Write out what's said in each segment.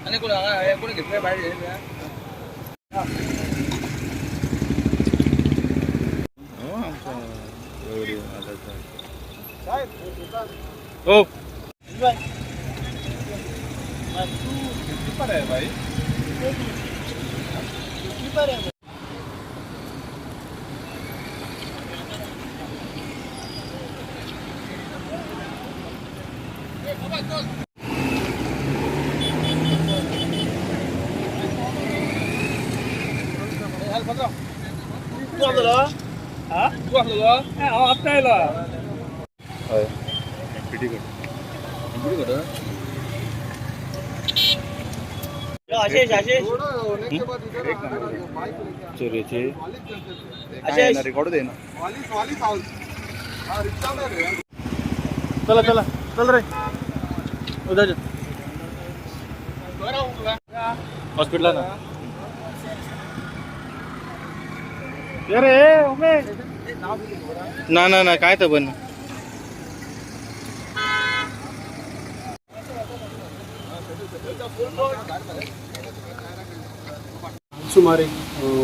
आनी कोण हांगा हे कोणी घेतले भायर हे? हो. आशिष, आशिष. चोरयेची. आशिष. रेकॉर्ड दे ना. चला चला, चल रे. उद्या हॉस्पिटला ना. अरे ना ना ना, काय तर पण. सुमार एक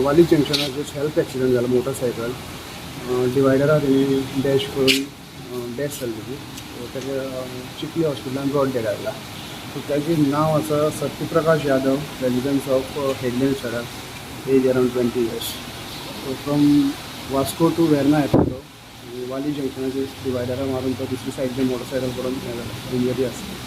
वाली जंक्शनाचेर सेल्फ एक्सिडंट जाला. मोटरसायकल डिवायडराक तेणी डॅश करून डॅश जाल्ली ती. सो तेका चिखली हॉस्पिटलान ब्रॉड डेड हाडला. सो ताजें नांव आसा Satyaprakash Yadav, residence of Headland Sadak, age around 20 years. So from Vasco to Verna येता तो आनी वाली जंक्शनाचेर डिवायडरा मारून तो दुसरी सायडीन मोटरसायकल पडून हें जाला, इंजरी आसा.